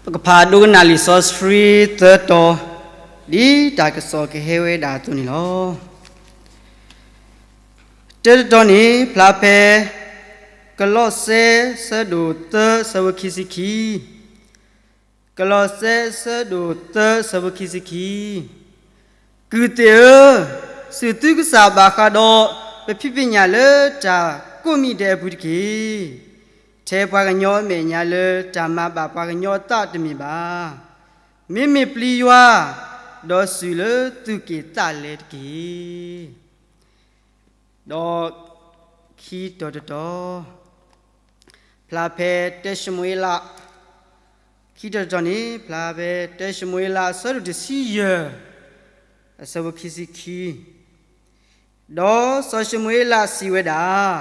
ပကဖးဒိကနၣ်လံာ်စီဆှံသၢတီၤ, ဒ်တၢ်ကစီၣ်ကဟဲဝဲဒၣ်အသိးန့ၣ်လီၤ. တၢတတီၤန့ၣ် ဖျါဖဲ ကလီးစဲ ဆၢဒိၣ်သၢ ဆၢဖိခံဆံခံ, ကလီးစဲ ဆၢဒိၣ်သၢ ဆၢဖိခံဆံခံ. ကုၢ်သ့ၣ်ဧၢ, စူၢ်သုကစၢ်ဘၣ်ဃးဒီး ပဖံးပညၣ်လၢတၢ်ကိးမံၤဒဲးအပူၤတက့ၢ်. ထဲပှၤကညီအမဲာ်ညါလၢတၢ်မၤဘၣ်ပှၤကညီအသးတမ့ၢ်ဘၣ်. မ့မ့ၢ်ပျံၤယွၤ, ဒီးစူၢ်လၢသူၣ်က့ၣ်သးလဲတက့ၢ်. ဒီးခံတီၤတတီၤ, ဖျါဖဲတၢၡမူၤအ့လး, ခံတီၤတတီၤန့ၣ် ဖျါဖဲတၢၡမူၤအ့လး အဆၢဒိၣ်တဆံယဲၢ်, အဆၢဖိခံဆံခံ. ဒီးစီၤၡမူၤအ့လးစံးဝဲဒၣ်,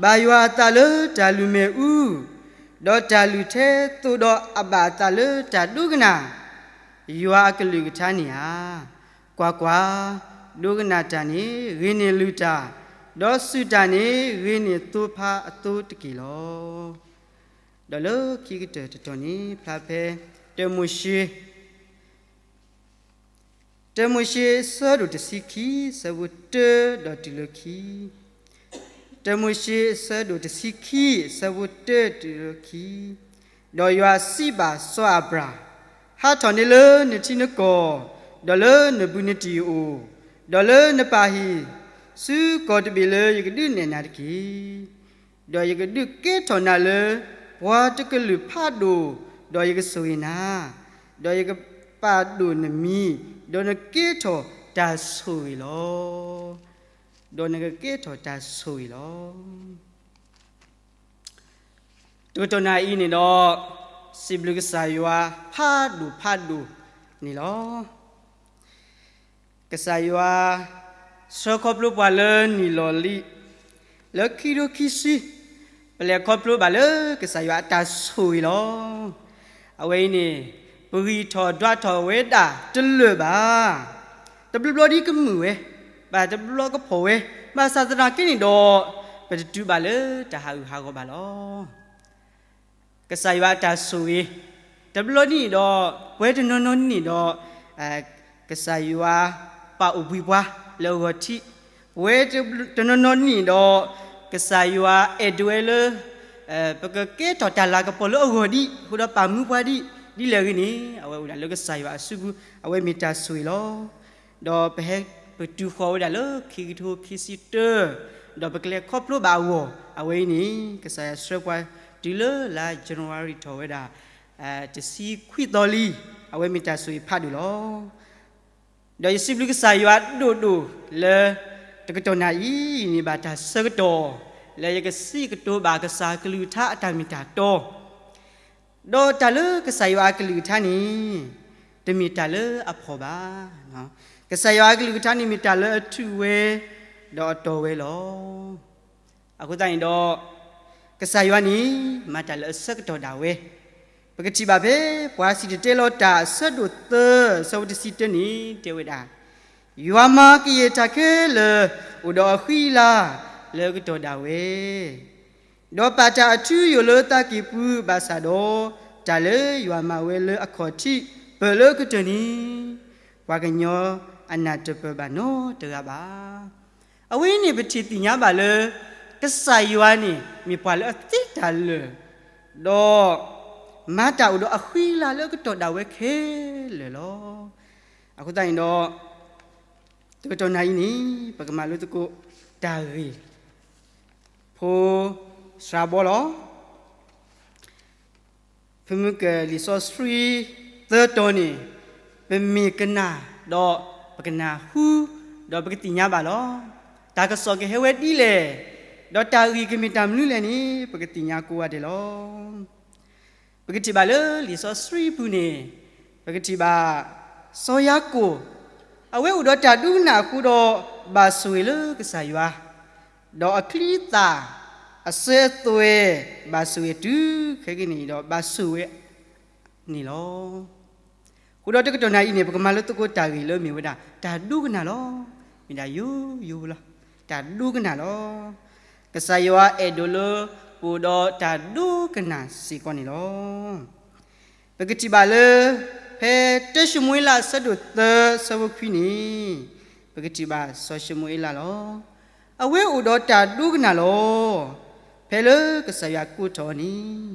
ဘၣ်ယွၤအသးလၢတၢ်လုၢ်မ့ၣ်အူ, ဒီးတၢ်လုၢ်ထဲသိးဒီးအဘၣ်အသးလၢတၢ်ဒိကနၣ် ယွၤအကလုၢ်ကထါန့ၣ်ဧါ. ကွၢ်ကွၢ်, ဒိကနၣ်တၢ်န့ၣ်ဂ့ၤန့ၢ်လုၢ်တၢ်, ဒီးစူၢ်တၢ်န့ၣ် ဂ့ၤန့ၢ်သိဖါအသိတက့ၢ်လီၤ. ဒီးလၢခံကတၢၢ်တတီၤန့ၣ် ဖျါဖဲတၢမိၤၡ့ တၢမိၤၡ့ ဆၢဒိၣ်တဆံခံ ဆၢဖိတၢဒီးတုၤလၢခံ, တၢမိၤၡ့ ဆၢဒိၣ်တဆံခံ ဆၢဖိတၢတုၤလၢခံ. ဒီးယွၤစံးဘၣ်စီၤအၤဘြၣ်, ဟးထီၣ်န့ၢ်လၢနထံနကီၢ်, ဒီးလၢနဘူးနတံၢ်အအိၣ်, ဒီးလၢနပၢ်ဟံၣ်, ဆူကီၢ်တဘ့ၣ်လၢယကဒုးနဲၣ်နၤတက့ၢ်. ဒီးယကဒုးကဲထီၣ်နၤလၢပှၤတကလုာ်ဖးဒိၣ်, ဒီးယကဆိၣ်ဂ့ၤနၤ, ဒီးယကပာ်ဒိၣ်နမံၤ, ဒီးနကကဲထီၣ်တၢ်ဆိၣ်ဂ့ၤလီၤ. ဒီးနကကဲထီၣ်တၢ်ဆိၣ်ဂ့ၤလီၤ. တကတီၢ်နၢ်အံၤန့ၣ်ဒီး စံးဘျုးကစၢ်ယွၤဖးဒိၣ်ဖးဒိၣ်န့ၣ်လီၤ. ကစၢ်ယွၤဆှၢခီဖျိပှၤလၢနံၣ်လီၤလံၤ လၢခံထိခံဆံ, ပလဲၤခီဖျိဘၣ်လၢကစၢ်ယွၤအတၢ်ဆိၣ်ဂ့ၤလီၤ. အဝဲအံၤန့ၣ် ပဂံၢ်ထီၣ်ဒွးထီၣ်ဝဲဒၣ်တလၢာ်ဘၣ်. တဘျီဘျီဒ်ကမုာ်ဝဲ, ဘၣ်တဘျီကဖှီၣ်ဝဲ, ဘၣ်ဆၣ်သနာ်က့န့ၣ်ဒီး ပတတုၤဘၣ်လၢတၢ်ဟးဂူာ်ဟးဂီၤဘၣ်လီၤ. ကစၢ်ယွၤအတၢ်ဆိၣ်ဂ့ၤ, တဘျီန့ၣ်ဒီး ပဝဲတနီၤနီၤန့ၣ်ဒီး ကစၢ်ယွၤပာ်အိၣ်ဘှံးပှၤလၢအဂီၢ်ထံး, ပဝဲတနီၤနီၤန့ၣ်ဒီး ကစၢ်ယွၤအဲၣ်ဒိးဝဲလၢ ပကကဲထီၣ်တၢ်လၤကပီၤလၢအဂီၢ်ဒံး, အဃိဒီးပာ်မူပှၤဒံး, ဒ်လဲၣ်ဂ့ၤန့ၣ် အဝဲအိၣ်ဒၣ်လၢကစၢ်ယွၤအစုပူၤ, အဝဲမ့ၢ်တၢ်ဆိၣ်ဂ့ၤလီၤ. ဒီးပဟဲပတုၤဃီၤဝဲဒၣ်လၢခံကထိခံဆံတၢ, ဒီးပကလဲၤခီဖျိဘၣ်အဂီၢ်, အဝဲအံၤန့ၣ် ကစၢ်ယွၤဆှၢပှၤတုၤလၢလါ January ထီၣ်ဝဲဒၣ် တဆံခွံသီလံ, အဝဲမ့ၢ်တၢ်ဆိၣ်ဂ့ၤဖးဒိၣ်လီၤ. ဒီးယစံးဘျုးကစၢ်ယွၤဒိၣ်ဒိၣ်လၢ တကတီၢ်နၢ်အံၤန့ၣ်ဘၣ်တၢ်ဆၢကတီၢ် လၢယကစံးကတိၤဘၣ်ကစၢ်ကလုၢ်ကထါအတၢ်မ့ၢ်တၢ်တီ, ဒီးတၢ်လၢကစၢ်ယွၤအကလုၢ်ကထါန့ၣ် တမ့ၢ်တၢ်လၢအဖှီၣ်ဘၣ်. ကစၢ်ယွၤအကလုၢ်ကထါန့ၣ်မ့ၢ်တၢ်လၢအထုးဝဲ ဒီးအတီၤဝဲလီၤ. အဃိသတးန့ၣ်ဒီး ကစၢ်ယွၤန့ၣ် မၤတၢ်လၢအဆၢကတီၢ်ဒၣ်ဝဲ, ပကထံၣ်ဘၣ်ဖဲ ပှၤစံၣ်တဲၤတဲလီၤတၢ်အဆၢဒိၣ်သၢ အဆၢဖိတဆံတၢန့ၣ် တဲဝဲဒၣ်, ယွၤမၤကယဲၢ်တၢ်ခဲလၢာ် အိၣ်ဒီးအဃံအလၤလၢအကတီၢ်ဒၣ်ဝဲ, ဒီးပာ်တၢ်အထူအယိာ်လၢသးကံၢ်ပူၤဘၣ်ဆၣ်ဒီး, တၢ်လၢယွၤမၤဝဲလၢအခီၣ်ထံးပၢၢ်လၢကတၢၢ်န့ၣ် ပှၤကညီအနၢ်တပၢၢ်ဘၣ်နီတဂၤဘၣ်. အဝဲအံၤန့ၣ် ပထံၣ်သ့ၣ်ညါဘၣ်လၢ ကစၢ်ယွၤန့ၣ် မ့ၢ်ပှၤလၢအသ့တၢ်လၢာ်, ဒီး မၤတၢ်အိၣ်ဒီးအဃံအလၤလၢအကတီၢ်ဒၣ်ဝဲခဲလၢာ်လီၤ. အဃိသတးန့ၣ်ဒီး တကတီၢ်နၢ်အံၤန့ၣ် ပကမၤလိသကိးတၢ်ဂ့ၢ် ဖိစှၤဘီလီၤ. ဖုမုၢ်ကၢၢ်လံာ်စီဆှံသၢတီၤန့ၣ် ပမ့ၢ်ကနၣ်ဒီး ပကနၢ်ဟူ ဒီးပကသ့ၣ်ညါဘၣ်လီၤ. တၢ်ကစီၣ်ကဟဲဝဲဒ်လဲၣ်, ဒီးတၢ်ဂ့ၢ်ကမ့ၢ်တၢ်မနုၤလဲၣ်န့ၣ် ပကသ့ၣ်ညါကိးဂၤဒဲးလီၤ. ပကထံၣ်ဘၣ်လၢလံာ်စီဆှံပူၤန့ၣ် ပကထံၣ်ဘၣ် စီၤယၤကိာ် အဝဲအိၣ်ဒီးတၢ်ဒိကနၣ်အဃိဒီး ဘၣ်ဆိၣ်ဂ့ၤလၢကစၢ်ယွၤ, ဒီးအချံအသၣ် အစၢၤအသွဲၣ် ဘၣ်ဆိၣ်ဂ့ၤတုၤခဲကနံၣ်အံၤဒီး ဘၣ်ဆိၣ်ဝဲန့ၣ်လီၤ. အဃိဒီးတကတီၢ်နၢ်အံၤန့ၣ် ပကမၤလိသကိးတၢ်ဂ့ၢ်လၢမ့ၢ်ဝဲဒၣ် တၢ်ဒိကနၣ်လီၤ. မ့ၢ်ဒၣ်ယိယိလီၤ. တၢ်ဒိကနၣ်လီၤ. ကစၢ်ယွၤအဲၣ်ဒိးလၢပအိၣ်ဒီးတၢ်ဒိကနၣ်စ့ၢ်ကီးန့ၣ်လီၤ. ပကထံၣ်ဘၣ်လၢ ဖဲတၢၡမူၤအ့လးအဆၢဒိၣ်သၢဆၢဖိခွံန့ၣ်, ပကထံၣ်ဘၣ်စီၤၡမူၤအ့လးလီၤ. အဝဲအိၣ်ဒီးတၢ်ဒိကနၣ်လီၤ. ဖဲလၢကစၢ်ယွၤကိးထီၣ်အီၤန့ၣ်,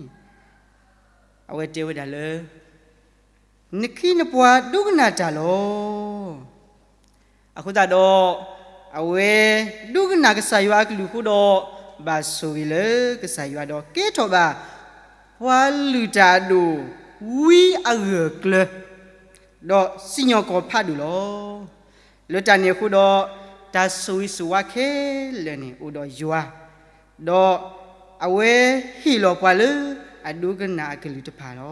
အဝဲတဲဝဲဒၣ်လၢ နခ့နပှၤဒိကနၣ်တၢ်လီၤ. အဃိသတးဒီး အဝဲဒိကနၣ်ကစၢ်ယွၤအကလုၢ်အဃိဒီး, ဘၣ်ဆိၣ်ဂ့ၤလၢကစၢ်ယွၤဒီးကဲထီၣ်ဘၣ် ပှၤလုၢ်တၢ်အဒိၣ်ဝံအဂၢၢ်အကျၢၤ, ဒီးစံၣ်ညီၣ်ကွီၢ်ဖးဒိၣ်လီၤ. လၢတၢ်န့ၣ်အဃိဒီး, တၢ်ဆိၣ်ဂ့ၤဆိၣ်ဝါခဲလၢာ်န့ၣ်အိၣ်ဒီးယွၤ, ဒီးအဝဲဟ့ၣ်လီၤပှၤလၢအဒိကနၣ်အကလုၢ်တဖၣ်လီၤ.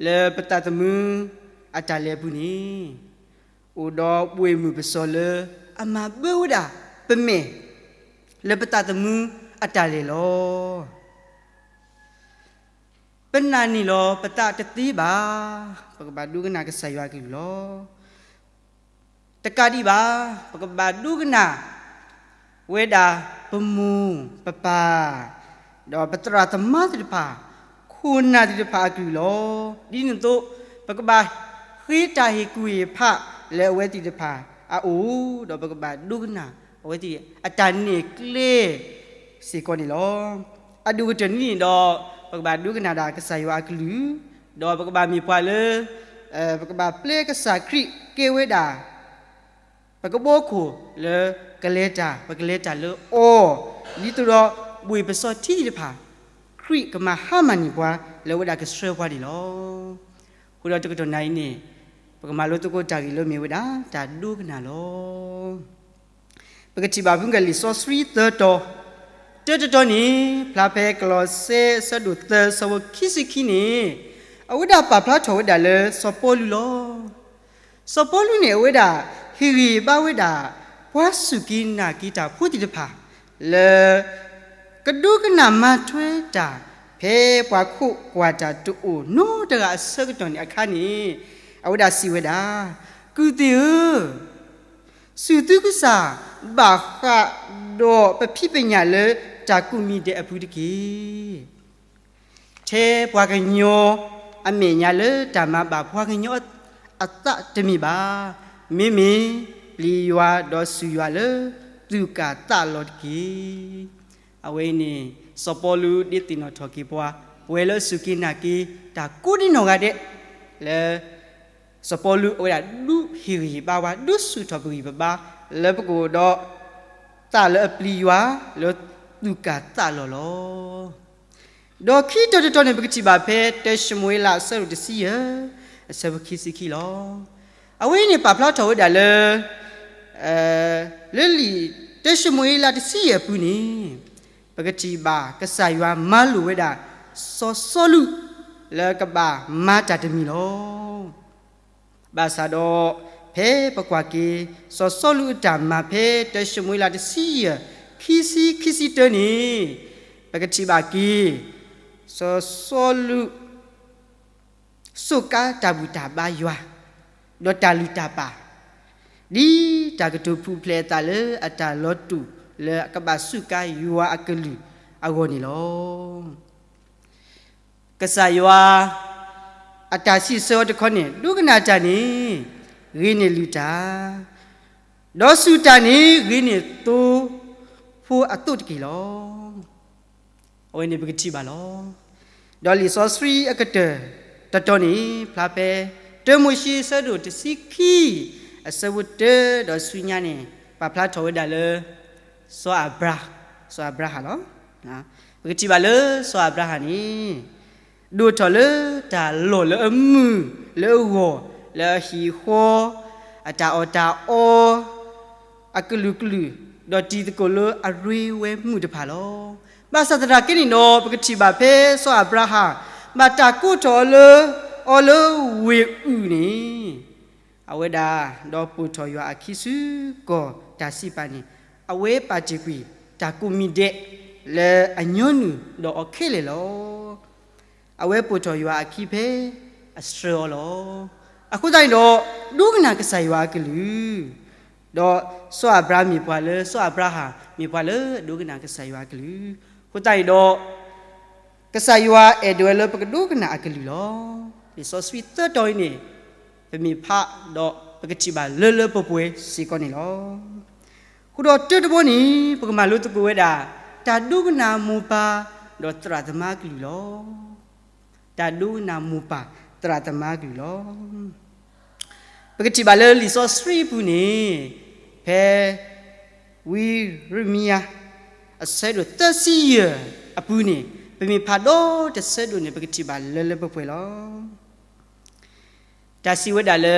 လၢပသးသမူအတၢ်လဲၤအပူၤန့ၣ်, အိၣ်ဒီးဘှ့ၣ်မုၢ်ပစီၤလၢအမၤဘၢဝဲဒၣ်ပမဲာ် လၢပသးသမူအတၢ်လဲၤလီၤ. ပနာ်န့ၢ်လီၤပသးတသ့ဘၣ်. ပကဘၣ်ဒိကနၣ်ကစၢ်ယွၤအကလုၢ်လီၤ. တကးဒံးဘၣ်, ပကဘၣ်ဒိကနၣ် ဝဲဒၣ်ပမိၢ်ပပၢ်, ဒီးပသရၣ်သမါသ့ၣ်တဖၣ်, ခိၣ်နၢ်သ့ၣ်တဖၣ်အကလုၢ်လီၤ. ဒ်န့ၣ်အသိး, ပကဘၣ်ဃ့တၢ်ဟ့ၣ်ကူၣ်ဟ့ၣ်ဖးလၢအဝဲသ့ၣ်တဖၣ်အအိၣ်, ဒီးပကဘၣ်ဒိကနၣ်အဝဲသ့ၣ်အတၢ်နဲၣ်ကျဲစ့ၢ်ကီးန့ၣ်လီၤ. အဒိၣ်ကတၢၢ်န့ၣ်ဒီး, ပကဘၣ်ဒိကနၣ်ဒၣ်ကစၢ်ယွၤအကလုၢ်, ဒီးပကဘၣ်မ့ၢ်ပှၤလၢ ပကဘၣ်ပျဲကစၢ်ခရံာ်ကဲဝဲဒၣ် ပကဘီခိၣ်လၢကလဲၤတၢ်, ပကလဲၤတၢ်လၢအီၤ, ဒ်သိးဒီးဘှ့ၣ်ပစီၤထံသ့ၣ်တဖၣ်, ခရံာ်ကမၤဟါမၢ်န့ၢ်ပှၤလၢအဝဲဒၣ်ကဆှၢပှၤန့ၣ်လီၤ. အဃိဒီးတကတီၢ်နၣ်အံၤန့ၣ်, ပကမၤလိသကိးတၢ်ဂ့ၢ်လၢမ့ၢ်ဝဲဒၣ်တၢ်ဒိကနၣ်လီၤ. ပကထံၣ်ဘၣ်ဖုကလံာ်စီဆှံသၢတီၤ, တၢတတီၤန့ၣ်, ဖျါဖဲကလီးစဲအဆၢဒိၣ်သၢ ဆၢဖိခံဆံခံန့ၣ်, အဝဲဒၣ်ပာ်ဖျါထီၣ်ဝဲဒၣ်လၢစီၤပီလူးလီၤ. စီၤပီလူးန့ၣ် အဝဲဒၣ်ဟ့ၣ်ဂံၢ်ဟ့ၣ်ဘါဝဲဒၣ် ပှၤစူၢ်က့ၤနာ်က့ၤတၢ်ဖိသ့ၣ်တဖၣ် လၢ ကဒိကနၣ်မၤထွဲတၢ် ဖဲပှၤခိးကွၢ်တၢ်တအိၣ်နီတဂၤအဆၢကတီၢ်န့ၣ်အခါန့ၣ်, အဝဲဒၣ်စံးဝဲဒၣ်, ကုၢ်သ့ၣ်ဧၢ, စူၢ်သုကစၢ်ဘၣ်ဃးဒီးပဖံးပညၣ်လၢတၢ်ကိးမံၤဒဲးအပူၤတက့ၢ်. ထဲပှၤကညီအမဲာ်ညါလၢတၢ်မၤဘၣ်ပှၤကညီအသးတမ့ၢ်ဘၣ်. မ့မ့ၢ်ပျံၤယွၤဒီးစူၢ်ယွၤလၢသူၣ်ကၢ်သးလီၤတက့ၢ်. အဝဲအံၤန့ၣ် စီၤပီလူးဒ်သ့ၣ်နီၣ်ထီၣ်က့ၤပှၤ ပဝဲလၢစူၢ်က့ၤနာ်က့ၤတၢ်ကိးဒံနီၢ်ဂၤဒဲး လၢ စီၤပီလူးအဝဲဒၣ်ဒုးဟ့ၣ်ဂံၢ်ဟ့ၣ်ဘါပှၤ ဒုးဆူၣ်ထီၣ်ပဂံၢ်ပဘါ လၢပကအိၣ်ဒီး သးလၢအပျံၤယွၤ လၢသူၣ်ကၢ်သးလီၤလီၤ. ဒီးခံတီၤတတီၤန့ၣ် ပကထံၣ်ဘၣ်ဖဲတၢၡမူၤအ့လးအဆၢဒိၣ်တဆံယဲၢ် အဆၢဖိခံဆံခံလီၤ. အဝဲအံၤန့ၣ်ပာ်ဖျါထီၣ်ဝဲဒၣ်လၢ လၢလံာ်တၢၡမူၤအ့လးတဆံယဲၢ်အပူၤန့ၣ် ပကထံၣ်ဘၣ်ကစၢ်ယွၤမၤလိာ်ဝဲဒၣ် စီၤစီလူး လၢကဘၣ်မၤတၢ်တမံၤလီၤ. ဘၣ်ဆၣ်ဒီး ဖဲပကွၢ်က့ၤ စီၤစီလူးအတၢ်မၤဖဲတၢၡမူၤအ့လးတဆံယဲၢ် ခံဆံ ခံဆံတၢန့ၣ် ပကထံၣ်ဘၣ်က့ၤ စီၤစီလူး စူးကါတၢ်ဘူၣ်တၢ်ဘါယွၤ ဒီးတၢ်လုၢ်တၢ်ပာ် ဒ်တၢ်ကတိၤဖုၣ်ဖျဲးအသးလၢအတၢ်လီၤတူာ်လၢအကဘၣ်စူးကါယွၤအကလုၢ်အဂီၢ်န့ၣ်လီၤ. ကစၢ်ယွၤ အတၢ်စံးဆၢအီၤတခီန့ၣ် ဒိကနၣ်တၢ်န့ၣ် ဂ့ၤန့ၢ်လုၢ်တၢ်, ဒီးစူၢ်တၢ်န့ၣ် ဂ့ၤန့ၢ်သိဖိအသိးတက့ၢ်လီၤ. အဝဲန့ၣ်ပကထံၣ်ဘၣ်လီၤ. ဒီးလံာ်စီဆှံအကတၢၢ်တတီၤန့ၣ် ဖျါဖဲ တၢမိၤၡ့အဆၢဒိၣ်တဆံခံ အဆၢဖိတၢဒီးဆူညါန့ၣ် ပာ်ဖျါထီၣ်ဝဲဒၣ်လၢ စီၤအၤဘြၤ စီၤအၤဘြၤဟၣ်လီၤ. ပကထံၣ်ဘၣ်လၢစီၤအၤဘြၤဟၣ်န့ၣ် ဒိၣ်ထီၣ်လၢတၢ်လီၢ်လၢအမုာ်လၢအဂီၢ် လၢအဟံၣ်အဃီ အတၢ်အီၣ်တၢ်အီ အကလုာ်ကလုာ် ဒီးတံၤသကိးလၢအရ့ဝဲမုာ်တဖၣ်လီၤ. ဘၣ်ဆၣ်သနာ်က့န့ၣ်ဒီး ပကထံၣ်ဘၣ်ဖဲစီၤအၤဘြၤဟၣ် ဘၣ်တၢ်ကိးထီၣ်အီၤလၢ အီၤလၢဝ့ၢ်အုၣ်န့ၣ် အဝဲဒၣ်ဒီးပိာ်ထီၣ်ယွၤအခံဆူကီၢ်တၢ်စံးပာ်န့ၣ် အဝဲပာ်တ့ၢ်ကွံာ်တၢ်ကိးမံၤဒဲးလၢအညီနုၢ်ဒီးအီၤခဲလၢာ်လီၤ. အဝဲပိာ်ထီၣ်ယွၤအခံဖဲအဆှၢအီၤလီၤ. အဃိသတးန့ၣ်ဒီး ဒိကနၣ်ကစၢ်ယွၤအကလုၢ်, ဒီးစီၤအၤဘြၤဟၣ်မ့ၢ်ပှၤလၢ စီၤအၤဘြၤဟၣ်မ့ၢ်ပှၤလၢဒိကနၣ်ကစၢ်ယွၤအကလုၢ်, အဃိသတးန့ၣ်ဒီး ကစၢ်ယွၤအဲၣ်ဒိးဝဲလၢပကဒိကနၣ်အကလုၢ်လီၤ. လံာ်စီဆှံသၢတီၤအံၤန့ၣ် ပမ့ၢ်ဖးဒီးပကထံၣ်ဘၣ်လၢလၢပှဲၤပှဲၤစ့ၢ်ကီးန့ၣ်လီၤ. ဃုာ်ဒီးတၢတဘီန့ၣ် ပကမၤလိသကိးဝဲဒၣ် တၢ်ဒိကနၣ်မိၢ်ပၢ် ဒီးသရၣ်သမါအကလုၢ်လီၤ. တၢ်ဒိကနၣ်မိၢ်ပၢ်သရၣ်သမါအကလုၢ်လီၤ. ပကထံၣ်ဘၣ်လၢလံာ်စီဆှံအပူၤန့ၣ် ဖဲ ဝံယံးရမံယၤ အဆၢဒိၣ်သၢဆံယဲၢ်အပူၤန့ၣ် ပမ့ၢ်ဖးဒီးတဆၢဒိၣ်န့ၣ် ပကထံၣ်ဘၣ်လၢလၢပှဲၤပှဲၤလီၤ. တၢ်စံးဝဲဒၣ်လၢ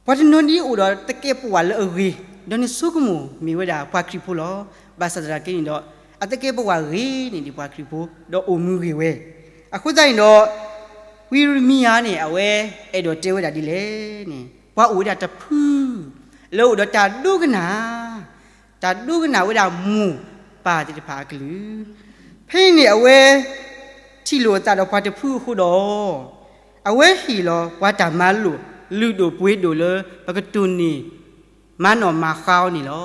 ပှၤတနီၤဒ်အိၣ်ဒီးတကဲပဝးလၢအဂ့ၤ, ဒီးနဆိကမိၣ်မ့ၢ်ဝဲဒၣ်ပှၤခရံာ်ဖိလီၤ. ဘၣ်ဆၣ်သနာ်က့န့ၣ်ဒီး အတကဲပဝးဂ့ၤန့ၢ်ဒံးပှၤခရံာ်ဖိ ဒီးအိၣ်မူဂ့ၤဝဲ. အဃိသတးန့ၣ်ဒီး ဝံယံးရမံယၤန့ၣ် အဝဲအဲၣ်ဒိးတဲဝဲဒၣ်ဒ်လဲၣ်န့ၣ် ပှၤအိၣ်ဝဲဒၣ်တဖု လၢအိၣ်ဒီးတၢ်ဒိကနၣ် တၢ်ဒိကနၣ်ဝဲဒၣ်မိၢ်ပၢ်သ့ၣ်တဖၣ်အကလုၢ်, ဖဲအံၤန့ၣ်အဝဲ ထံၣ်လိာ်အသးဒီးပှၤတဖုအဃိဒီး အဝဲဟ့ၣ်လီၤပှၤတၢ်မၤလိာ်လုၢ်ဒိၣ်ပှ့ၤဒိၣ်လၢ ပကတိၢ်န့ၢ် မၤနီၣ်မၤဃါအီၤန့ၣ်လီၤ.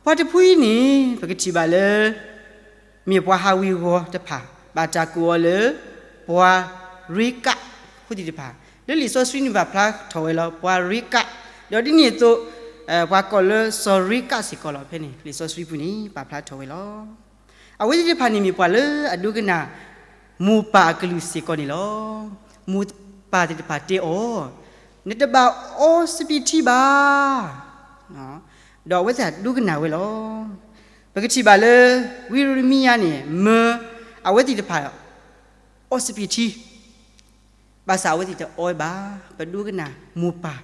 ပှၤတဖုအံၤန့ၣ် ပကထံၣ်ဘၣ်လၢ မ့ၢ်ပှၤဟးဝ့ၤဝီၤတဖၣ် ဘၣ်တၢ်ကိးအီၤလၢ ပှၤရ့ကးဖိသ့ၣ်တဖၣ်, လၢလံာ်စီဆှံန့ၣ်ပာ်ဖျါထီၣ်ဝဲလီၤ ပှၤရ့ကး, ဒီးဒ်န့ၣ်အသိး ပှၤကိးလၢစီၤရ့ကးစ့ၢ်ကီးလီၤ. ဖဲန့ၣ် လံာ်စီဆှံပူၤန့ၣ် ပာ်ဖျါထီၣ်ဝဲလီၤ. အဝဲသ့ၣ်တဖၣ်န့ၣ်မ့ၢ်ပှၤလၢအဒိကနၣ် မိၢ်ပၢ်အကလုၢ်စ့ၢ်ကီးန့ၣ်လီၤ. မိၢ်ပၢ်သ့ၣ်တဖၣ်တဲအီၤ, နတဘၣ်အီစပံးထံဘၣ်. ဒီးအဝဲသ့ၣ်တဖၣ်ဒိကနၣ်ဝဲလီၤ. ပကထံၣ်ဘၣ်လၢ ဝံယံးရမံယၤန့ၣ် မၢအဝဲသ့ၣ်တဖၣ် အီစပံးထံ ဘၣ်ဆၣ်အဝဲသ့ၣ်တအီဘၣ်. ပဒိကနၣ်မိၢ်ပၢ်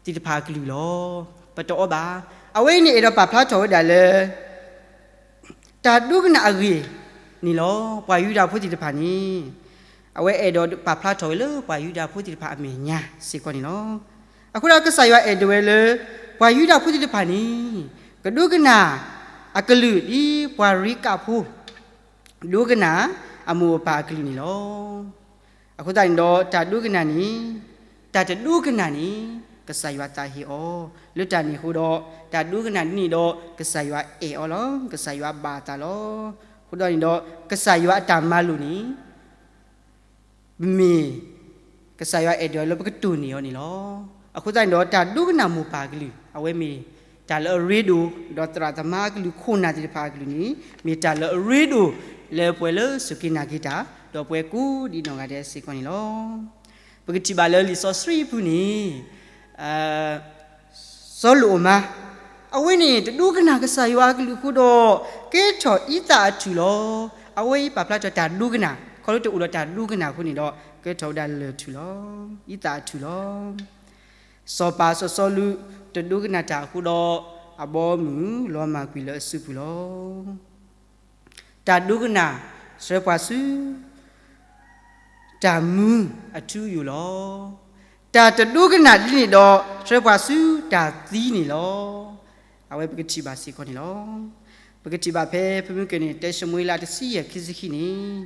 သ့ၣ်တဖၣ်အကလုၢ်လီၤ. ပတအီဘၣ်. အဝဲအံၤန့ၣ်အဲၣ်ဒိးပာ်ဖျါထီၣ်ဝဲဒၣ်လၢ တၢ်ဒိကနၣ်အဂ့ၢ်န့ၣ်လီၤ. ပှၤယူဒၤဖိသ့ၣ်တဖၣ်န့ၣ် အဝဲအဲၣ်ဒိးပာ်ဖျါထီၣ်ဝဲလၢပှၤယူဒၤဖိသ့ၣ်တဖၣ်အမဲာ်ညါစ့ၢ်ကီးန့ၣ်လီၤ. အဃိဒီးကစၢ်ယွၤအဲၣ်ဒိးဝဲလၢ ပှၤယူဒၤဖိသ့ၣ်တဖၣ်န့ၣ် ကဒိကနၣ်အကလုၢ်ဒ်ပှၤရ့ကးဖိ ဒိကနၣ်အမိၢ်အပၢ်အကလုၢ်န့ၣ်လီၤ. အဃိသတးန့ၣ်ဒီး တၢ်ဒိကနၣ်န့ၣ် တၢ်တဒိကနၣ်န့ၣ် ကစၢ်ယွၤသးဟ့အီၤ, လၢတၢ်န့ၣ်အဃိဒီး တၢ်ဒိကနၣ်ဒ်န့ၣ်ဒီး ကစၢ်ယွၤအဲၣ်အီၤလီၤ. ကစၢ်ယွၤဘၣ်အသးလီၤ. အဃိသတးန့ၣ်ဒီး ကစၢ်ယွၤအတၢ်မၤလိာ်န့ၣ် ပမ့ၢ် ကစၢ်ယွၤအဲၣ်ဒိးလၢပကတိၢ်န့ၢ်အီၤန့ၣ်လီၤ. အဃိသတးန့ၣ်ဒီး တၢ်ဒိကနၣ်မိၢ်ပၢ်အကလုၢ် အဝဲမ့ၢ်တၢ်လၢအရ့ဒိၣ်, ဒီးသရၣ်သမါအကလုၢ် ခိၣ်နၢ်သ့ၣ်တဖၣ်အကလုၢ်န့ၣ် မ့ၢ်တၢ်လၢအရ့ဒိၣ်လၢပှၤလၢအစူၢ်က့ၤနာ်က့ၤတၢ် ဒီးပှၤကိးဒံးနီၢ်ဂၤဒဲးစ့ၢ်ကီးန့ၣ်လီၤ. ပကထံၣ်ဘၣ်လၢလံာ်စီဆှံအပူၤန့ၣ် စီၤလိာ်အမါ အဝဲန့ၣ်တဒိကနၣ်ကစၢ်ယွၤအကလုၢ်အဃိဒီး ကဲထီၣ်အံသၣ်အထူၣ်လီၤ. အဝဲအံၤပာ်ဖျါထီၣ်တၢ်ဒိကနၣ် ခီဖျိတအိၣ်ဒီးတၢ်ဒိကနၣ်အဃိန့ၣ်ဒီး ကဲထီၣ်ဝဲဒၣ်လၢၢ်ထူၣ်လီၤ. အံသၣ်အထူၣ်လီၤ. စီၤပၤစီၤစီလူး တဒိကနၣ်တၢ်အဃိဒီး အဘီအမုၢ်လီၤမၢ်ကွံာ်လၢအစုပူၤလီၤ. တၢ်ဒိကနၣ် ဆှၢပှၤဆူ တၢ်မူအထူအယိာ်လီၤ. တၢ်တဒိကနၣ်ဒ်န့ၣ်ဒီး ဆှၢပှၤဆူတၢ်သံန့ၣ်လီၤ. အဝဲပကထံၣ်ဘၣ်စ့ၢ်ကီးန့ၣ်လီၤ. ပကထံၣ်ဘၣ်ဖဲဖုမုၢ်ကဲန့ၣ် တၢၡမူၤအ့လးတဆံယဲၢ်ခံဆံခံန့ၣ်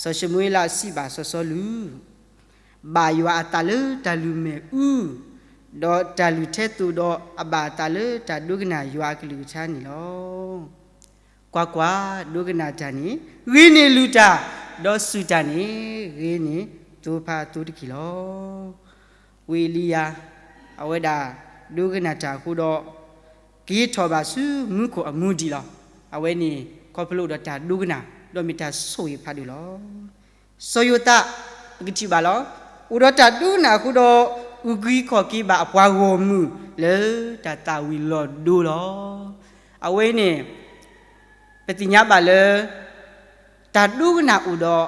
စီၤၡမူၤအ့လးစံးဘၣ်စီၤစီလူး ဘၣ်ယွၤအသးလၢတၢ်လုၢ်မဲာ်အူ, ဒီးတၢ်လုၢ်ထဲသိးဒီးအဘၣ်အသးလၢတၢ်ဒိကနၣ်ယွၤအကလုၢ်ကထါန့ၣ်လီၤ. ကွၢ်ကွၢ်, ဒိကနၣ်တၢ်န့ၣ် ဂ့ၤန့ၢ်လုၢ်တၢ်, ဒီးစူၢ်တၢ်န့ၣ် ဂ့ၤန့ၢ်သိဖါသိတက့ၢ်လီၤ. ဝံအ့လံယၤ အဝဲဒၣ်ဒိကနၣ်တၢ်အဃိဒီး က့ၤထီၣ်ဘၣ်ဆူမူခိၣ်အမူဒံးလီၤ. အဝဲန့ၣ် ခီဖျိလၢအိၣ်ဒီးတၢ်ဒိကနၣ် ဒီးမ့ၢ်တၢ်ဆိၣ်ဂ့ၤဖးဒိၣ်လီၤ. စီၤယိၤသး ပကထံၣ်ဘၣ်လီၤ. အိၣ်ဒီးတၢ်ဒိကနၣ်အဃိဒီး အုၣ်ကံခီၣ်က့ဘၣ်အပှၤဂီၢ်မုၢ်လၢတၢ်သၣ်ဝံၤလီၤဒိလီၤ. အဝဲအံၤန့ၣ် ပသ့ၣ်ညါဘၣ်လၢ တၢ်ဒိကနၣ်အိၣ်ဒီး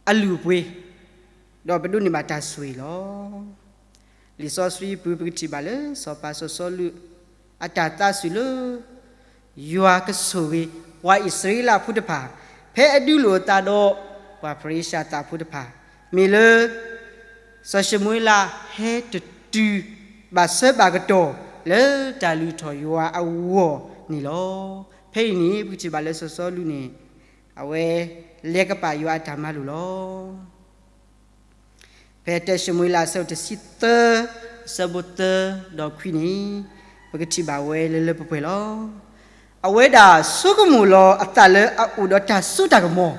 အလုၢ်အပှ့ၤ, ဒီးပဒိးန့ၢ်ဘၣ်တၢ်ဆိၣ်ဂ့ၤလီၤ. လံာ်စီဆှံပူၤ ပကထံၣ်ဘၣ်လၢ စီၤပၤစီၤစီလူး အတၢ်သးစူၤလၢ ယွၤကဆိၣ်ဂ့ၤ ပှၤအံၣ်စရ့လးဖိတဖၣ် ဖဲအဒုးလိာ်အသးဒီး ပှၤဖရံးစၢ်သးဖိတဖၣ် မ့ၢ်လၢ စီၤၡမူၤအ့လးဟဲတတုၤ ဘၣ်ဆၢဘၣ်ကတီၢ်လၢတၢ်လုၢ်ထီၣ်ယွၤအဂီၢ်န့ၣ်လီၤ. ဖဲအံၤန့ၣ် ပကထံၣ်ဘၣ်လၢစီၤစီလူးန့ၣ် အဝဲလဲၤကပာ်ယွၤအတၢ်မၤလိာ်လီၤ. ဖဲတၢၡမူၤအ့လးအဆၢတဆံသၢ အဆၢဖိသၢဒီးခွံန့ၣ် ပကထံၣ်ဘၣ်ဝဲလၢလၢပှဲၤပှဲၤလီၤ. အဝဲဒၣ်ဆိကမိၣ်လီၤအသးလၢအအိၣ်ဒီးတၢ်စိတၢ်ကမီၤ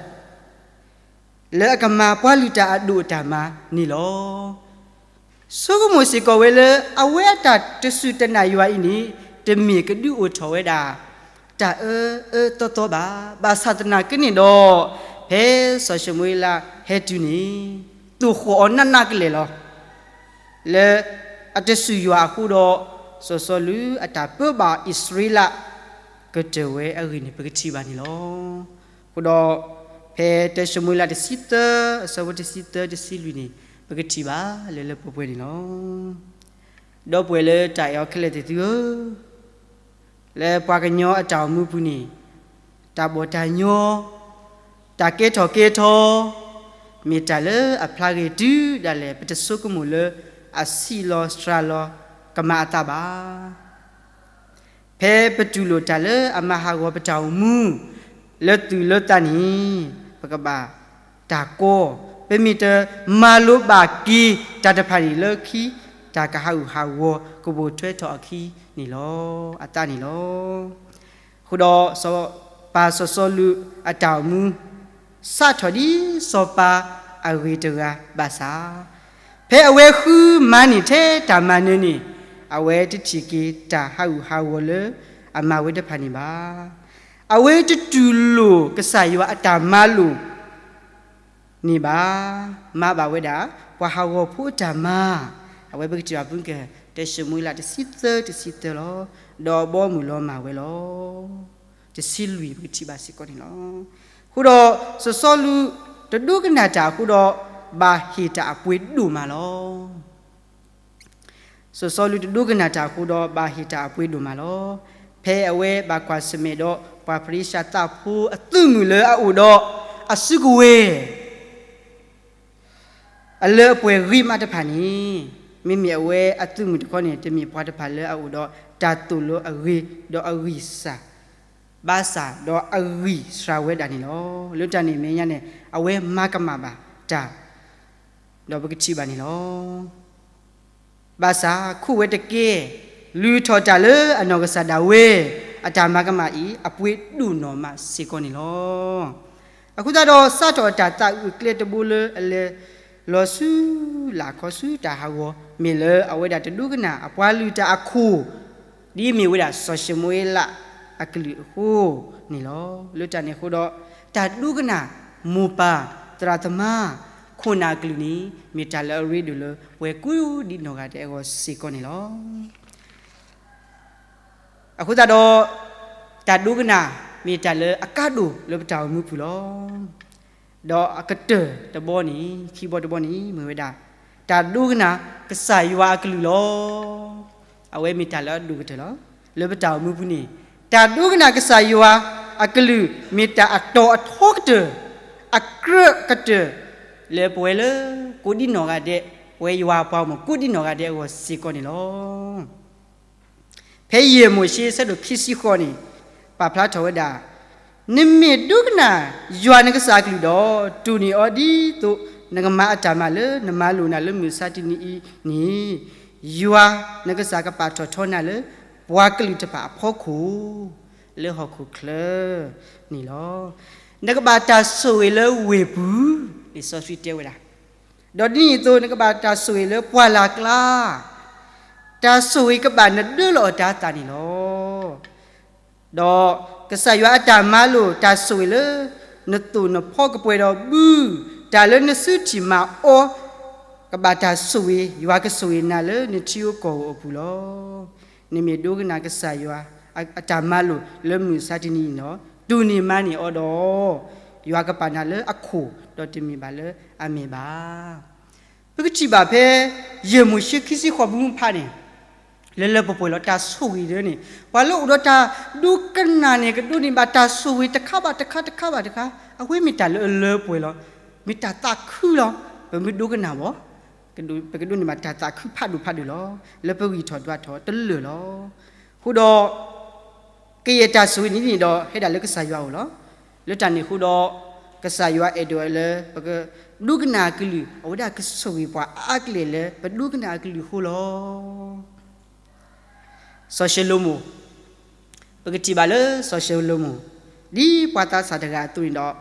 လၢအကမၤပှၤလုၢ်တၢ်အဒိၣ်အတၢ်မၤန့ၣ်လီၤ. ဆိကမိၣ်စ့ၢ်ကီးဝဲလၢ အဝဲအတၢ်တစူၢ်တနာ်ယွၤအံၤန့ၣ် တမ့ၢ်ကဒုးအိၣ်ထီၣ်ဝဲဒၣ် တၢ်အၢအၢသီသီဘၣ်. ဘၣ်ဆၣ်သနာ်က့န့ၣ်ဒီး ဖဲစီၤၡမူၤအ့လးဟဲတုၤန့ၣ် သိၣ်ဃီၣ်အီၤနးနးကလဲာ်လီၤ. လၢအတစူၢ်ယွၤအဃိဒီး စီၤစီလူးအတၢ်ပၢဘၣ်အံၣ်စရ့လး ကတၢၢ်ဝဲအဂ့ၢ်န့ၣ် ပကထံၣ်ဘၣ်န့ၣ်လီၤ. အဃိဒီး ဖဲတၢၡမူၤအ့လးတဆံသၢ အဆၢဖိတဆံသၢ တဆံလွံၢ်န့ၣ် ပကထံၣ်ဘၣ်လၢလၢပှဲၤပှဲၤန့ၣ်လီၤ. ဒီပုၢ်ဝဲၢ်လၢတၢ်အဲၣ်အီၤခဲလၢာ်သ့ၣ်သုဧၢ, လၢပှၤကညီအတၢ်အိၣ်မူပူၤန့ၣ် တၢ်ဘီၣ်တၢ်ညီ တၢ်ကဲထီၣ်ကဲထီ မ့ၢ်တၢ်လၢအဖျါဂ့ၤတုၤဒၣ်လဲာ် ပတဆိကမိၣ်လၢအဆံးလီၤစှၤလီၤကမၤအသးဘၣ်. ဖဲပတူၢ်လိာ်တၢ်လၢအမၤဟးဂီၤပတၢ်အိၣ်မူ လၢသူၣ်လၢသးန့ၣ် ပကဘၣ်တၢ်ကီ, ပမ့ၢ်တမၤလိဘၣ်က့ၤတၢ်တဖၣ်န့ၣ်လၢခံ တၢ်ကဟးဂူာ်ဟးဂီၤကပိာ်ထွဲထီၣ်အခံန့ၣ်လီၤ, အသးန့ၣ်လီၤ. အဃိဒီး ပၢ်စီၤစီလူးအတၢ်အိၣ်မူ စးထီၣ်ဒ်စီၤပၤအဂ့ၤတဂၤဘၣ်ဆၣ်, ဖဲအဝဲဃုမၤန့ၢ်ထဲတၢ်မၤနၢၤန့ၣ် အဝဲတထံၣ်က့ၤတၢ်ဟးဂူာ်ဟးဂီၤလၢအမၤဝဲတဖၣ်န့ၣ်ဘၣ်. အဝဲတတူၢ်လိာ်ကစၢ်ယွၤအတၢ်မၤလိာ် န့ၣ်ဘၣ်, မၤဘၣ်ဝဲဒၣ် ပှၤဟးဂီၤဖိအတၢ်မၤ, အဝဲပကထံၣ်ဘၣ်ဖုက တၢၡမူၤအ့လးတဆံသၢ တဆံသၢလီၤ. ဒီးအဘီအမုၢ်လီၤမၢ်ဝဲလီၤ. တဆံလွံၢ်ပကထံၣ်ဘၣ်စ့ၢ်ကီးန့ၣ်လီၤ. အဃိဒီး စီၤစီလူး တဒိကနၣ်တၢ်အဃိဒီး ဘၣ်ဟ့ၣ်တၢ်အပှ့ၤဒိၣ်မးလီၤ. စီၤစီလူးတဒိကနၣ်တၢ်အဃိဒီး ဘၣ်ဟ့ၣ်တၢ်အပှ့ၤဒိၣ်မးလီၤ. ဖဲအဝဲဘၣ်ကွၢ်ဆၢၣ်မဲာ်ဒီး ပှၤဖလ့ၡါသးဖိအသုးမုၢ်လၢအအိၣ်ဒီးအစုကဝဲၤ အလၢအပှဲၤဂ့ၤမးတဖၣ်န့ၣ်, မ့မ့ၢ်အဝဲအသုးမုၢ်တခီန့ၣ် တမ့ၢ်ပှၤတဖၣ်လၢအအိၣ်ဒီးတၢ်သိၣ်လိအဂ့ၤ ဒီးအဂံၢ်စၢ်ဘါစၢ် ဒီးအဂံၢ်စှၤဝဲဒၣ်န့ၣ်လီၤ. လၢတၢ်န့ၣ်အမဲာ်ညါန့ၣ် အဝဲမၤကမၣ်ဘၣ်တၢ် ဒီးပကထံၣ်ဘၣ်န့ၣ်လီၤ. ဘၣ်ဆၣ်ခိးဝဲတကဲ လုၢ်ထီၣ်တၢ်လၢအနီၢ်ကစၢ်ဒၣ်ဝဲ အတၢ်မၤကမၣ်အံၤ အပှ့ၤဒိၣ်နီၢ်မးစ့ၢ်ကီးန့ၣ်လီၤ. အဃိသတးဒီး စးထီၣ်အတၢ်သးအုးအကျဲတဘိလၢအလဲၤလီၤဆူ လၢ်ခီဆူတၢ်ဟးဂီၤမ့ၢ်လၢအဝဲဒၣ်တဒိကနၣ်အပှၤလုၢ်တၢ်အခိၣ် ဒ်အမ့ၢ်ဝဲဒၣ်စီၤၡမူၤအ့လးအကလုၢ်အဃိန့ၣ်လီၤ. လၢတၢ်န့ၣ်အဃိဒီး တၢ်ဒိကနၣ်မိၢ်ပၢ် သရၣ်သမါ ခိၣ်နၢ်အကလုၢ်န့ၣ် မ့ၢ်တၢ်လၢအရ့ဒိၣ်လၢပှၤကိးဒံနီၢ်ဂၤဒဲးအဂီၢ်စ့ၢ်ကီးန့ၣ်လီၤ. အဃိသတးဒီး တၢ်ဒိကနၣ်မ့ၢ်တၢ်လၢအကါဒိၣ်လၢပတၢ်အိၣ်မူပူၤလီၤ. ဒီးအကတၢၢ်တဘီန့ၣ် ခံဘီတဘီန့ၣ် မ့ၢ်ဝဲဒၣ် တၢ်ဒိကနၣ်ကစၢ်ယွၤအကလုၢ်လီၤ. အဝဲမ့ၢ်တၢ်လၢအဒိၣ်ကတၢၢ်လီၤ. လၢပတၢ်အိၣ်မူပူၤန့ၣ် တၢ်ဒိကနၣ်ကစၢ်ယွၤအကလုၢ် မ့ၢ်တၢ်အတီၤအထီကတၢၢ် အကြၢးကတၢၢ် လၢပဝဲလၢကိးဒံနီၢ်ဂၤဒဲး ပဝဲယွၤအပှၤဂီၢ်မုၢ်ကိးဒံနီၢ်ဂၤဒဲးအဂီၢ်စ့ၢ်ကီးန့ၣ်လီၤ. ဖဲယဲၢ်မိၤၡ့ဆၢဒိၣ်ခံဆံဃိးန့ၣ် ပာ်ဖျါထီၣ်ဝဲဒၣ်, နမ့ၢ်ဒိကနၣ်ယွၤနကစၢ်အကလုၢ်ဒီး တူၢ်န့ၢ်အီၤဒ်သိးနကမၤအတၢ်မၤလၢနမၤလိာ်နၤလၢမုၢ်မဆါတနံၤအံၤန့ၣ်, ယွၤနကစၢ်ကပာ်ထီၣ်ထီနၤလၢ ပှၤကလုာ်တဖၣ်အဖီခိၣ် လၢဟီၣ်ခိၣ်ချၢန့ၣ်လီၤ. နကဘၣ်တၢ်ဆိၣ်ဂ့ၤလၢဝ့ၢ်ပူၤ, လံာ်စီဆှံတဲဝဲဒၣ်, ဒီးဒ်န့ၣ်အသိး နကဘၣ်တၢ်ဆိၣ်ဂ့ၤလၢပှၢ်လၢ်ကျါ, တၢ်ဆိၣ်ဂ့ၤကဘၣ်နဒၢလီၤအတၤသၣ်န့ၣ်လီၤ. ဒီးကစၢ်ယွၤအတၢ်မၤလိာ်တၢ်ဆိၣ်ဂ့ၤလၢ နသိၣ်နဖီကပှဲၤဒီးဘု, တၢ်လၢနစုထံၣ်မၤအီၤ ကဘၣ်တၢ်ဆိၣ်ဂ့ၤ, ယွၤကဆိၣ်ဂ့ၤနၤလၢနထံဧိၤကီၢ်ဧိၤအပူၤလီၤ. နမ့ၢ်ဒိကနၣ်ကစၢ်ယွၤအတၢ်မၤလိာ်လၢမုၢ်မဆါတနံၤအံၤန့ၣ်, တူၢ်န့ၢ်မၤန့ၢ်အီၤဒီး ယွၤကပာ်နၤလၢအခိၣ် ဒီးတမ့ၢ်ဘၣ်လၢအမဲာ်ဘၣ်. ပကထံၣ်ဘၣ်ဖဲ ယဲၢ်မိၤၡ့ခံဆံဃိးပူၤမုၢ်ဖးန့ၣ် လၢလၢပှဲၤပှဲၤလီၤတၢ်ဆိၣ်ဂ့ၤဒၢန့ၣ် ပှၤလၢအိၣ်ဒီးတၢ်ဒိကနၣ်န့ၣ် ကဒိးန့ၢ်ဘၣ်တၢ်ဆိၣ်ဂ့ၤတခါဘၣ်တခါ တခါဘၣ်တခါ, အဝဲမ့ၢ်တၢ်လၢအလၢပှဲၤလီၤ. မ့ၢ်တၢ်သးခုလီၤ. ပမ့ၢ်ဒိကနၣ်ဘၣ် ပကဒိးန့ၢ်ဘၣ်တၢ်သးခုဖးဒိၣ်ဖးဒိၣ်လီၤ. လၢပဂံၢ်ထီၣ်ဒွးထီၣ်တလၢာ်လီၤ. အဃိဒီး ကယဲၢ်တၢ်ဆိၣ်ဂ့ၤန့ၣ်န့ၣ်ဒီး ဟဲဒၣ်လၢကစၢ်ယွၤအအိၣ်လီၤ. လၢတၢ်န့ၣ်အဃိဒီး ကစၢ်ယွၤအဲၣ်ဒိးလၢ ပကဒိကနၣ်အကလုၢ် အဝဲဒၣ်ကဆိၣ်ဂ့ၤပှၤအါအါကလဲာ်လၢ ပဒိကနၣ်အကလုၢ်အဃိလီၤ. စီၤၡလိၤမိၣ်, ပ ပကထံၣ်ဘၣ်လၢစီၤၡလိၤမိၣ် ဒ်ပှၤသးစၢ်တဂၤအသိးန့ၣ်ဒီး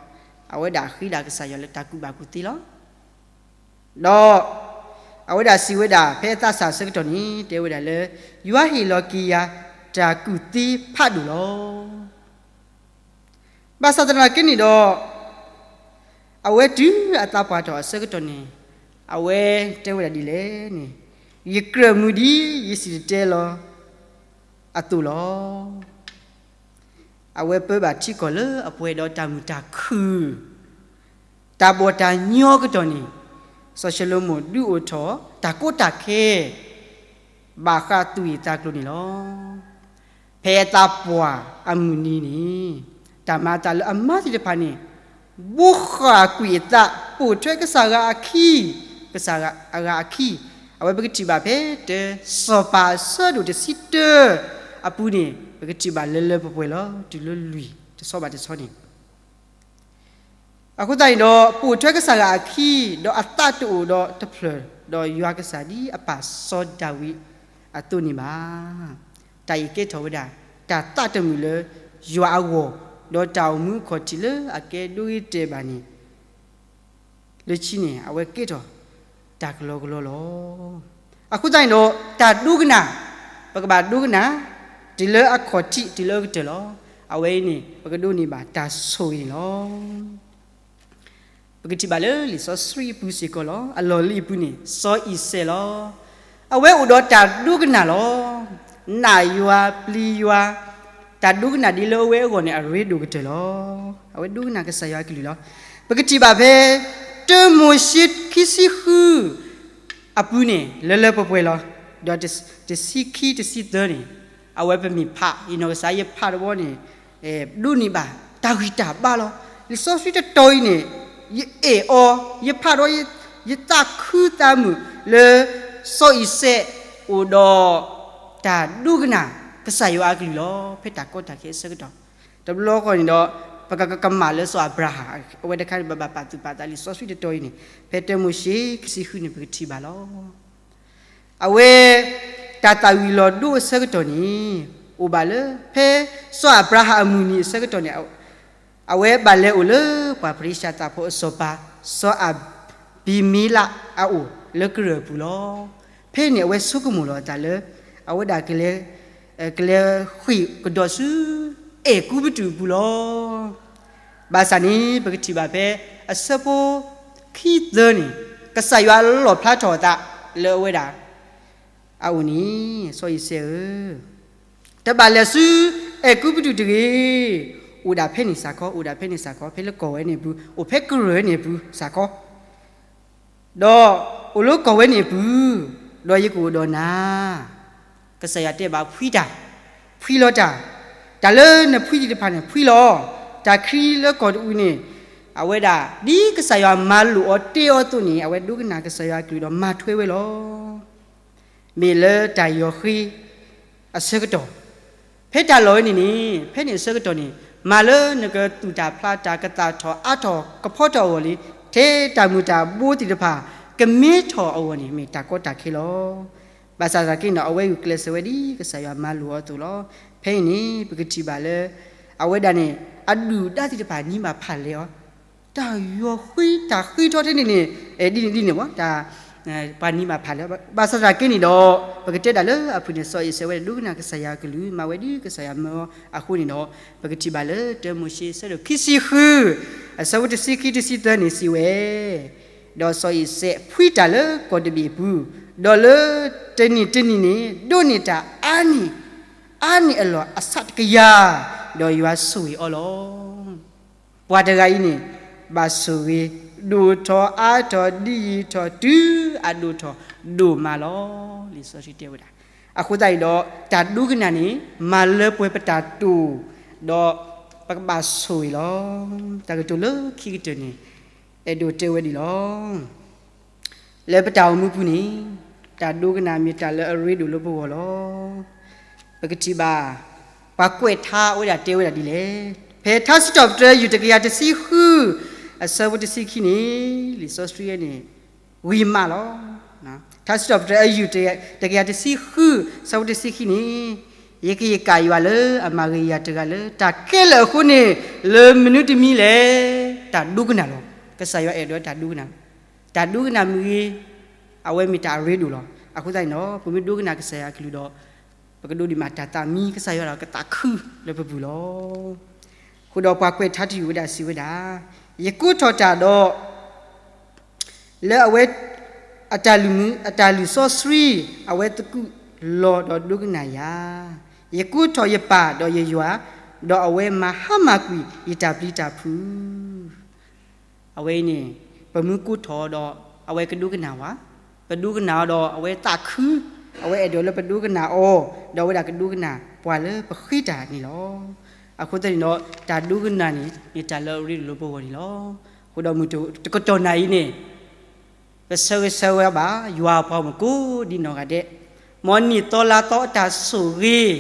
အဝဲဒၣ်ဃ့ဒၣ်ကစၢ်ယွၤလၢတၢ်ကူၣ်ဘၣ်ကူၣ်သ့လီၤ. ဒီးအဝဲဒၣ်စံးဝဲဒၣ် ဖဲအသးစၢ်အဆၢကတီၢ်န့ၣ် တဲဝဲဒၣ်လၢ ယွၤဟ့ၣ်လီၤက့ၤယၤတၢ်ကူၣ်သ့ဖးဒိၣ်လီၤ. ဘၣ်ဆၣ်သနာ်က့န့ၣ်ဒီး အဝဲတုၤအသးပှၢ်ထီၣ်အဆၢကတီၢ်န့ၣ် အဝဲတဲဝဲဒၣ်ဒ်လဲၣ်န့ၣ်, ယကြၢးမုာ်ဒ်ယစံၣ်တဲၤတဲလီၤအသိးလီၤ. အဝဲပၢဘၣ်ထံကီၢ်လၢအပှဲၤဒီးတၢ်မုာ်တၢ်ခုၣ် တၢ်ဘီၣ်တၢ်ညီကတီၢ်န့ၣ်, စီၤၡလိၤမိၣ်ဒုးအိၣ်ထီၣ်တၢ်ကီတၢ်ခဲ ဘၣ်ဃးသူၣ်အံၣ်သးကျိၤန့ၣ်လီၤ. ဖဲအသးပှၢ်အမုၢ်နံၤန့ၣ် တၢ်မၤအသးလၢအမၤသ့ၣ်တဖၣ်န့ၣ် ဘိဃၣ်ကွံာ်အသး ပိာ်ထွဲကစၢ်အဂၤအခံ, ကစၢ်အဂၤအခံ, အဝဲပကထံၣ်ဘၣ်ဖဲတၢစီၤပၤအဆၢဒိၣ်တဆံတၢအပူၤန့ၣ် ပကထံၣ်ဘၣ်လၢလၢပှဲၤပှဲၤလီၤ. တုၤလၢလွံၢ်တဆီဘၣ်တဆီန့ၣ် အဃိသတးန့ၣ်ဒီး ပိာ်ထွဲကစၢ်ဂၤအခံ, ဒီးအသးတအိၣ်ဒီးတဖျၢၣ်, ဒီးယွၤကစၢ်ဒ်အပၢ်စီၤဒၤဝံးအသိးန့ၣ်ဘၣ်. တၢ်အံၤကဲထီၣ်ဝဲဒၣ် တၢ်သးတမုာ်လၢယွၤအဂီၢ်, ဒီးတၢ်အိၣ်မူအခီၣ်ထံးလၢအကဲဒိဂ့ၤတဲာ်ဘၣ်န့ၣ် လၢခံန့ၣ် အဝဲကဲထီၣ်တၢ်ကလီကလီလီၤ. အဃိသတးန့ၣ်ဒီး တၢ်ဒိကနၣ်, ပကဘၣ်ဒိကနၣ် တုၤလၢအခီၣ်ထံး တုၤလၢအကတၢၢ်လီၤ. အဝဲအံၤန့ၣ် ပကဒိးန့ၢ်ဘၣ်တၢ်ဆိၣ်ဂ့ၤန့ၣ်လီၤ. ပကထံၣ်ဘၣ်လၢလံာ်စီဆှံအပူၤစ့ၢ်ကီးလီၤ. အလီၢ်လံၤအပူၤန့ၣ် စီၤအံၤစဲးလီၤ. အဝဲအိၣ်ဒီးတၢ်ဒိကနၣ်လီၤ. နာ်ယွၤပျံၤယွၤ, တၢ်ဒိကနၣ်ဒ်လၢအဝဲအဂီၢ်န့ၣ် အရ့ဒိၣ်ကတၢၢ်လီၤ. အဝဲဒိကနၣ်ကစၢ်ယွၤအကလုၢ်လီၤ. ပကထံၣ်ဘၣ်ဖဲ တၢမိၤၡ့ခံဆံဃု အပူၤန့ၣ် လၢလၢပှဲၤပှဲၤလီၤ. ဒီးတဆံခံတဆံသၢန့ၣ် အဝဲပမ့ၢ်ဖး ယနီၢ်ကစၢ်ယဖးတဘျီန့ၣ် ဒိးန့ၢ်ဘၣ်တၢ်ဂံၢ်တၢ်ဘါလီၤ. လံာ်စီဆှံတတီၤအံၤန့ၣ် ယအဲၣ်အီၤ ယဖးဒီး ယသးခုသးမုာ်လၢ စီၤအံၤစဲးအိၣ်ဒီး တၢ်ဒိကနၣ်ကစၢ်ယွၤအကလုၢ်လီၤ. ဖဲတၢ်ကီတၢ်ခဲအဆၢကတီၢ် တဘျီဃီန့ၣ်ဒီး ပကကမၣ်လၢစီၤအၤဘြၤဟၣ် အဝဲတခါန့ၣ် ပဘၣ်ပာ်သူၣ်ပာ်သးလံာ်စီဆှံတတီၤအံၤန့ၣ် ဖဲတၢမိၤၡ့ခံဆံဃုန့ၣ် ပကထံၣ်ဘၣ်လီၤ. အဝဲ တၢ်သၣ်ဝံၤလီၤဒိအဆၢကတီၢ်န့ၣ် အိၣ်ဘၣ်လၢ ဖဲစီၤအၤဘြၤဟၣ်အမုၢ်နံၤအဆၢကတီၢ်န့ၣ် အဝဲဘၣ်လဲၤအိၣ်လၢပှၤပရံးၡၢၣ်သးဖိအစီၤပၤ စီၤအၤဘံၤမ့လးအအိၣ်လၢကရၢၢ်ပူၤလီၤ. ဖဲန့ၣ်အဝဲဆိကမိၣ်လီၤအသးလၢ အဝဲဒၣ်ကလဲၤ ကလဲၤဃ့ၢ်ကဒီးဆူ အဲၤကူပတူးအပူၤလီၤ. ဘၣ်ဆၣ်န့ၣ် ပကထံၣ်ဘၣ်ဖဲ အဆၢဖိခံသၢန့ၣ် ကစၢ်ယွၤလီၣ်ဖျါထီၣ်အသးလၢအဝဲဒၣ် အအိၣ်န့ၣ် စီၤအံၤစဲးဧၢ, တဘၣ်လဲၤဆူ အဲၤကူပတူးတဂ့ၤ, အိၣ်ဒၣ်ဖဲန့ၣ်စ့ၢ်ကီး, အိၣ်ဒၣ်ဖဲန့ၣ်စ့ၢ်ကီး, ဖဲလၢကီၢ်ဝဲန့ၣ်အပူၤ, အိၣ်ဖဲကရၢၢ်န့ၣ်အပူၤစ့ၢ်ကီး ဒီးအိၣ်လၢကီၢ်ဝဲန့ၣ်အပူၤ, ဒီးယကအိၣ်ဒီးနၤ, ကစၢ်ယွၤတဲဘၣ်ဖှံတၢ်, ဖှံလီၤတၢ်, တၢ်လၢနဖှံသ့ၣ်တဖၣ်န့ၣ် ဖှံလီၤ. တၢ်ချံလၢကီၢ်တအူၤန့ၣ် အဝဲဒၣ် ဒ်ကစၢ်ယွၤမၤလိာ်အီၤတ့အီၤအသိးန့ၣ် အဝဲဒိကနၣ်ကစၢ်ယွၤအကလုၢ်ဒီးမၤထွဲဝဲလီၤ. မ့ၢ်လၢတၢ်ယီၤဃ့ အဆၢကတီၢ်, ဖဲတၢ်လီၢ်ဝဲန့ၣ်န့ၣ် ဖဲန့ၣ်အဆၢကတီၢ်န့ၣ် မၤလၢနကသူၣ်တၢ်ဖျးတၢ် ကသၣ်ထီၣ်အါထီၣ်ကဖီထီၣ်အဂီၢ်လံ, ထဲတၢ်မုၢ်တၢ်ဘိသ့ၣ်တဖၣ် ကမ့ထီၣ်အဂီၢ်န့ၣ် မ့ၢ်တၢ်ကီတၢ်ခဲလီၤ. ဘၣ်ဆၣ်သနာ်က့န့ၣ် အဝဲဂုာ်ကျဲးစၢးဝဲဒ်ကစၢ်ယွၤမၤလိာ်အီၤအသိးလီၤ. ဖဲအံၤန့ၣ် ပကထံၣ်ဘၣ်လၢ အဝဲဒၣ်န့ၣ် အဒုၣ်အဒါသ့ၣ်တဖၣ်နံၤဘၣ်ဖးလဲၢ်အီၤ တၢ်ယီၤဃ့ တၢ်ဃ့ထီထဲန့ၣ်န့ၣ် ဒ်န့ၣ်ဒ်န့ၣ်ဝဲ တၢ် ပှၤနံၤဘၣ်ဖးလဲၢ်, ဘၣ်ဆၣ်သနာ်က့န့ၣ်ဒီး ပကတဲဒၣ်လၢအဖုၣ်န့ၣ် စီၤအံၤစဲးဝဲဒၣ်ဒိကနၣ်ကစၢ်ယွၤအကလုၢ် မၤဝဲဒ်ကစၢ်ယွၤမၢအီၤအဃိန့ၣ်ဒီး ပကထံၣ်ဘၣ်လၢတၢမိၤၡ့အဆၢဒိၣ်ခံဆံဃု အဆၢဖိတဆံခံတဆံသၢန့ၣ်စံးဝဲ, ဒီးစီၤအံၤစဲးဖှံတၢ်လၢကီၢ်တဘ့ၣ်အပူၤ, ဒီးလၢတနံၣ်တနံၣ်န့ၣ် ဒိးန့ၢ်တၢ်အါန့ၢ် အါန့ၢ်အလီၢ်အဆၣ်တကယၤ, ဒီးယွၤဆိၣ်ဂ့ၤအီၤလီၤ. ပှၤတဂၤအံၤန့ၣ် ဘၣ်ဆိၣ်ဂ့ၤ ဒိၣ်ထီၣ်အါထီၣ်ဒ်ယံာ်ထီၣ်တုၤအဒိၣ်ထီၣ်ဒိၣ်မးလီၤ. လံာ်စီဆှံတဲဝဲဒၣ်. အဃိသတးန့ၣ်ဒီး တၢ်ဒိကနၣ်န့ၣ် မၤလၢပှဲၤပတၢ်တိာ်, ဒီးပကဘၣ်ဆိၣ်ဂ့ၤလီၤ. တၢ်ကတိၤလၢခံကတၢၢ်န့ၣ် အဲၣ်ဒိးတဲဝဲဒ်လီၤ. လၢပတၢ်အိၣ်မူပူၤန့ၣ် တၢ်ဒိကနၣ်မ့ၢ်တၢ်လၢအရ့ဒိၣ်လၢပဂီၢ်လီၤ. ပကထံၣ်ဘၣ် ပှၤကွဲးထါဝဲဒၣ်တဲဝဲဒၣ်ဒ်လဲၣ်. ဖဲထါစံးထီၣ်ပတြၢၤယုၢ်တကယၤတဆံဃု အဆၢဖိတဆံခံန့ၣ် လံာ်စီဆှံန့ၣ် ဝံၤမးလီၤ. ထါစံးထီၣ်ပတြၢၤအယုၢ်တကယၤတဆံဃု အဆၢဖိတဆံခံန့ၣ် ယကယကးယွၤလၢအမၤဂ့ၤယၤတဂၤလၢတၢ်ခဲလၢာ်အဃိန့ၣ်, လၢမနုၤတမံၤလဲၣ်. တၢ်ဒိကနၣ်လီၤ. ကစၢ်ယွၤအဲၣ်ဒိးတၢ်ဒိကနၣ်, တၢ်ဒိကနၣ်မ့ၢ်ဂ့ၤ, အဝဲမ့ၢ်တၢ်အရ့ဒိၣ်လီၤ. အဃိသတးန့ၣ်ဒီး ပမ့ၢ်ဒိကနၣ်ကစၢ်ယွၤအကလုၢ်ဒီး ပကဒိးန့ၢ်ဘၣ်တၢ်သးမံ, ကစၢ်ယွၤဒီးကသးခုလၢပပူၤလီၤ. အဃိဒီးပှၤကွဲးထါတယုၢ်ဝဲဒၣ်စံးဝဲဒၣ်, ယကိးထီၣ်တၢ်ဒီး လၢအဝဲ အတၢ်လုၢ်မူ အတၢ်လုၢ်စီဆှံ, အဝဲသကုၤလီၤဒီးဒိကနၣ်ယၤ, ယကိးထီၣ်ယပၢ်ဒီးယယွၤ, ဒီးအဝဲမၤဟါမၢ်ကွံာ်ယတၢ်ပျံၤတၢ်ဖုး. အဝဲအံၤန့ၣ် ပမ့ၢ်ကိးထီၣ်ဒီး အဝဲကဒိကနၣ်ဝဲ, ပဒိကနၣ်အီၤဒီးအဝဲသးခု, အဝဲအဲၣ်ဒိးလၢပဒိကနၣ်အီၤ, ဒီးအဝဲဒၣ်ကဒိကနၣ်ပှၤလၢပဃ့တၢ်န့ၣ်လီၤ. အဃိသတးန့ၣ်ဒီး တၢ်ဒိကနၣ်န့ၣ် မ့ၢ်တၢ်လၢအရ့ဒိၣ်လၢပဂီၢ်န့ၣ်လီၤ. အဃိဒီးမုၢ်တကတီၢ်နၢ်အံၤန့ၣ် ပဆၢဂ့ၤဆၢဝါဘၣ် ယွၤအပှၤဂီၢ်မုၢ်ကိးဒ်နီၢ်ဂၤဒဲး, မ်နံၣ်သီလါသီအတၢ်ဆိၣ်ဂ့ၤ,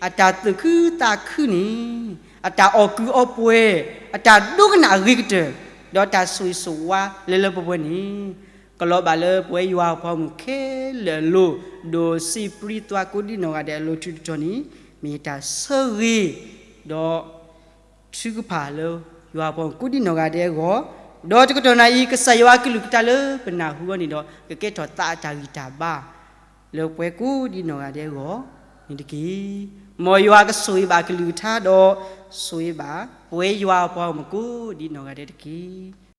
အတၢ်သူၣ်ခုသးခုန့ၣ်, အတၢ်အီၣ်ကုးအီပှဲၤ, အတၢ်ဒိကနၣ်အဂ့ၤကတၢၢ်, ဒီးတၢ်ဆိၣ်ဂ့ၤဆိၣ်ဝါလၢလၢပှဲၤပှဲၤန့ၣ်, ကလီၤဘၣ်လၢပဝဲယွၤအပှၤဂီၢ်မုၢ်ခဲလၢာ်အလိၤ, ဒီးစံးပြံသွါကိးဒ်နီၢ်ဂၤဒဲးအလိၤ တုၤတတီၤန့ၣ်, မ့ၢ်ယတၢ်ဆၢဂ့ၤ, ဒီး ထုကဖၣ်လၢ ယွၤအပှၤဂီၢ်မုၢ်ကိးဒ်နီၢ်ဂၤဒဲးအဂီၢ်, ဒီးတကတီၢ်နၢ်အံၤ ကစၢ်ယွၤအကလုၢ်ကထါလၢပနၢ်ဟူအီၤန့ၣ်ဒီး ကကဲထီၣ်သးအတၢ်ဂံၢ်တၢ်ဘါ လၢပှၤကိးဒ်နီၢ်ဂၤဒဲးအဂီၢ်န့ၣ်တက့ၢ်. မ်ယွၤကဆိၣ်ဂ့ၤဘၣ်အကလုၢ်ကထါဒီး ဆိၣ်ဂ့ၤဘၣ် ပဝဲယွၤအပှၤဂီၢ်မုၢ်ကိးဒ်နီၢ်ဂၤဒဲးတက့ၢ်.